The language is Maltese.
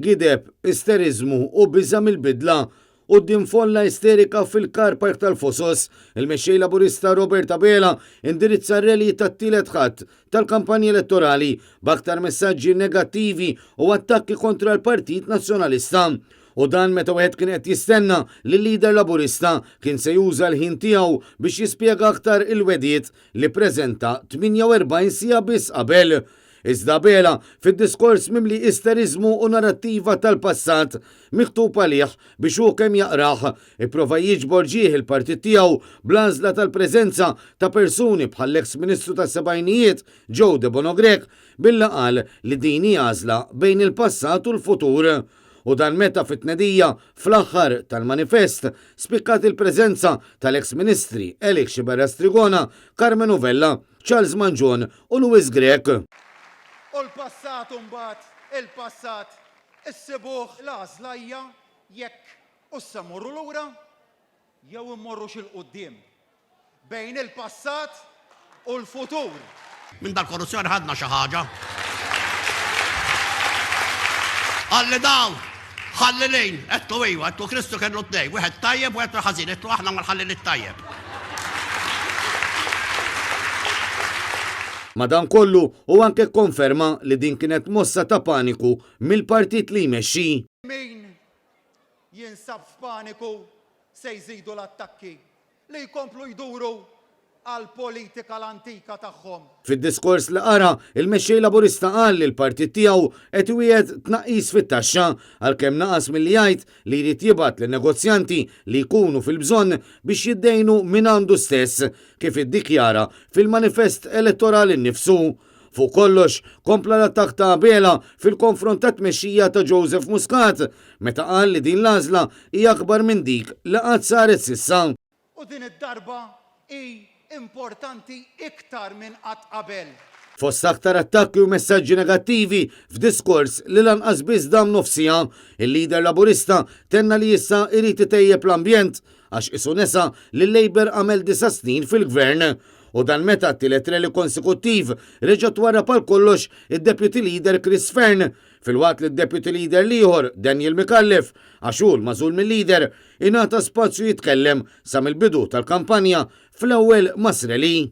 Gideb, isteriżmu u biża' mill-bidla. Quddiem folla isterika fil-car park tal-Fosos, il-Mexxej Laburista Robert Abela indirizza r-rally tat-tielet Ħadd tal-kampanja elettorali b'aktar messaġġi negattivi u attakki kontra l-Partit Nazzjonalista. U dan meta wieħed kien qed jistenna li l-leader Laburista kien se juża l-ħin tiegħu biex jispjega aktar il-wegħdiet li ppreżenta 48 siegħa biss qabel. Iżda Abela, fid-diskors mimli isteriżmu u narattiva tal-passat, miktub għalih biex hu kemm jaqrah, ipprova jiġbor ġieħ il-partit tiegħu bl-għażla tal-preżenza ta' persuni bħall-eks Ministru tas-sebgħinijiet Joe Debono Grech billi qal li din hi għażla bejn il-passat u l-futur. U dan meta fit-tnedija fl-aħħar tal-manifest spikkat il-preżenza tal-eks Ministri Alex Sciberras Trigona, Karmenu Vella, Charles Mangion u Louis Grech. U l-passat imbagħad, il-passat, issibuh l-għażla hija jekk hux se mmorru lura jew immorrux 'il quddiem. Bejn il-passat u l-futur. Minn dal-korruzzjoni ħadna xi ħaġa. Qalli dawn ħallilin. Għedtlu iva, għedtlu Kristu kellu tnejn, wieħed tajjeb u wieħed ħażin, għedtlu aħna mal-ħallil it-tajjeb. Madankollu, hu anke kkonferma li din kienet mossa ta' paniku mill-partit li jmexxi. Min jinsab f'paniku se jżidu l-attakki li jkomplu jduru għall-politika l-antika tagħhom. Fid-diskors li qara, il-Mexxej Laburista qal li l-partit tiegħu qed iwiegħed tnaqqis fit-taxxa, għalkemm naqas milli jgħid li jrid jibgħat lin-negozjanti li jkunu fil-bżonn biex jiddejnu mingħandu stess, kif iddikjara fil-manifest elettorali nnifsu. Fuq kollox, kompla l-attakk ta' Abela fil-konfront tat-tmexxija ta' Joseph Muscat, meta qal li din l-għażla hi akbar minn dik li qatt saret s'issa. U din id-darba hi importanti iktar minn qatt qabel. Fost aktar attakki u messaġġi negattivi f'diskors li lanqas biss dam nofs siegħa, il-Leader Laburista tenna li issa jrid itejjeb l-ambjent għax qisu nesa li l-Labour għamel disa' snin fil-Gvern. U dan meta għat-tielet rally konsekuttiv reġa' twarrab għal kollox id-Deputy Leader Chris Fearne, filwaqt li d-Deputy Leader l-ieħor, Daniel Micallef, għax hu l-magħżul mil-Leader, ingħata spazju jitkellem sa mill-bidu tal-kampanja fl-ewwel mass rally.